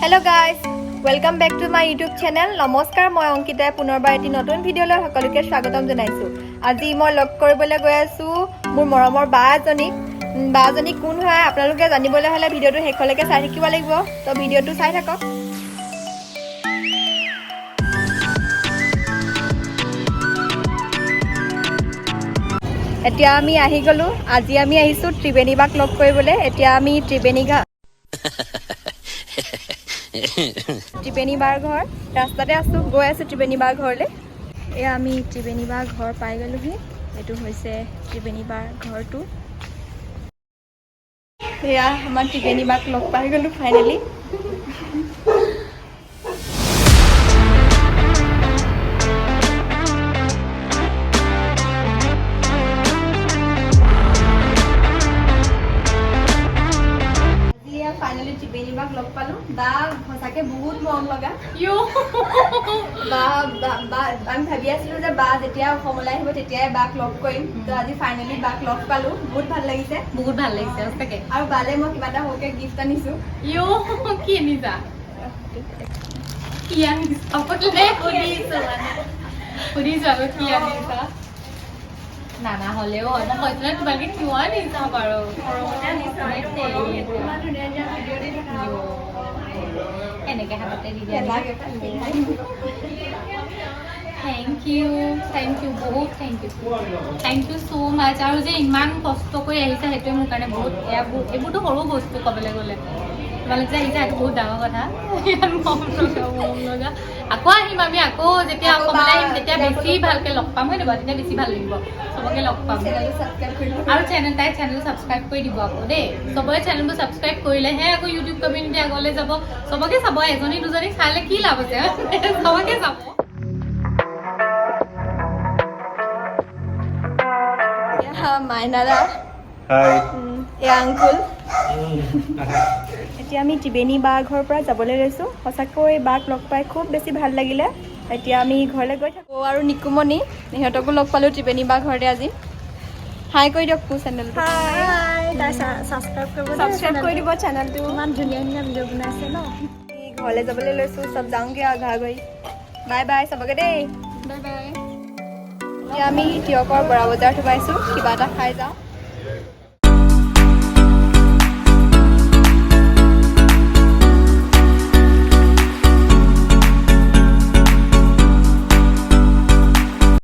Hello guys, welcome back to my YouTube channel. নমস্কাৰ, মই অংকিতাই পুনৰবাৰ এটি নতুন ভিডিঅ'লৈ সকলোকে স্বাগতম জনাইছোঁ। আজি মই লগ কৰিবলৈ গৈ আছোঁ মোৰ মৰমৰ বা এজনীক। বাজনী কোন হয় আপোনালোকে জানিবলৈ হ'লে ভিডিঅ'টো শেষলৈকে চাই থাকিব লাগিব। তো ভিডিঅ'টো চাই থাকক। এতিয়া আমি আহি গ'লোঁ। আজি আমি আহিছোঁ ত্ৰিবেণী বাক লগ কৰিবলৈ। এতিয়া আমি ত্ৰিবেণী বাৰ ঘৰ ৰাস্তাতে আছোঁ, গৈ আছোঁ ত্ৰিবেণী বাৰ ঘৰলৈ। এয়া আমি ত্ৰিবেণী বাৰ ঘৰ পাই গ'লোহি। এইটো হৈছে ত্ৰিবেণী বাৰ ঘৰটো। এয়া আমাৰ ত্ৰিবেণী বাক লগ পাই গ'লোঁ ফাইনেলি। আজি ফাইনেলি ত্ৰিবেণী বাক লগ পালোঁ। বা সঁচাকৈ বহুত মৰম লগা বা। বা আমি ভাবি আছিলোঁ যে বা যেতিয়া অসমলৈ আহিব, তেতিয়াই বাক লগ কৰিম। তো আজি ফাইনেলি বাক লগ পালোঁ, বহুত ভাল লাগিছে। বহুত ভাল লাগিছে সঁচাকে। আৰু বালে মই কিবা এটা সৰুকে গিফ্ট আনিছোঁ। ইয়ো, কি আনিছা? কি আনিছা বোলে সুধিছো, মানে সুধিছো আকৌ, কি আনিছা? নানা হ'লেও হয়। মই কৈছো নহয়, তোমালোকে কিয় আনিছা বাৰু? ইমান ধুনীয়া ধুনীয়া ভিডিঅ' দি থাকা। এনেকে হাততে দি দিয়া। নালাগে। Thank U, thank U, বহুত thank you, thank you so much. আৰু যে ইমান কষ্ট কৰি আহিছা, সেইটোৱে মোৰ কাৰণে বহুত। এয়া এইবোৰতো সৰু বস্তু ক'বলৈ গ'লে। তোমালোক যে আহিছা, সেইটো বহুত ডাঙৰ কথা। ইমান মৰম লগা, মৰম লগা। আকৌ আহিম আমি। আকৌ যেতিয়া আকৌ অসমলৈ আহিম, তেতিয়া তেতিয়া বেছি ভালকে লগ পাম, হয় নহয়? তেতিয়া বেছি ভাল লাগিব, চবকে লগ পাম। চেনেলটো ছাবস্ক্ৰাইব কৰি দিব। আৰু চেনেল, তাই চেনেল ছাবস্ক্ৰাইব কৰি দিব আকৌ দেই। চবৰে চেনেলবোৰ ছাবস্ক্ৰাইব কৰিলেহে আকৌ ইউটিউব কমিউনিটি আগলৈ যাব। চবকে চাব, এজনী দুজনী চালে কি লাভ আছে? চবকে চাব। এয়া মাইনা দা। হাই। এয়া আংকুল। এতিয়া আমি ত্ৰিবেণী বাৰ ঘৰৰ পৰা যাবলৈ লৈছোঁ। সঁচাকৈ বাক লগ পাই খুব বেছি ভাল লাগিলে। এতিয়া আমি ঘৰলৈ গৈ থাকোঁ। আৰু নিকুমণি, ইহঁতকো লগ পালোঁ ত্ৰিবেণী বাৰ ঘৰতে আজি। হাই কৰি দিয়ক চেনেলটো। হাই, তাই ছাবস্ক্ৰাইব কৰিব। ছাবস্ক্ৰাইব কৰি দিব চেনেলটো। ইমান ধুনীয়া ধুনীয়া ভিডিঅ' বনাইছে ন। ঘৰলৈ যাবলৈ লৈছোঁ, চব যাওঁগৈ আৰু ঘৰ গৈ। বাই বাই চবকে দেই। Bye bye. এতিয়া আমি টীয়কৰ বৰা বজাৰত সোমাইছোঁ, কিবা এটা খাই যাওঁ।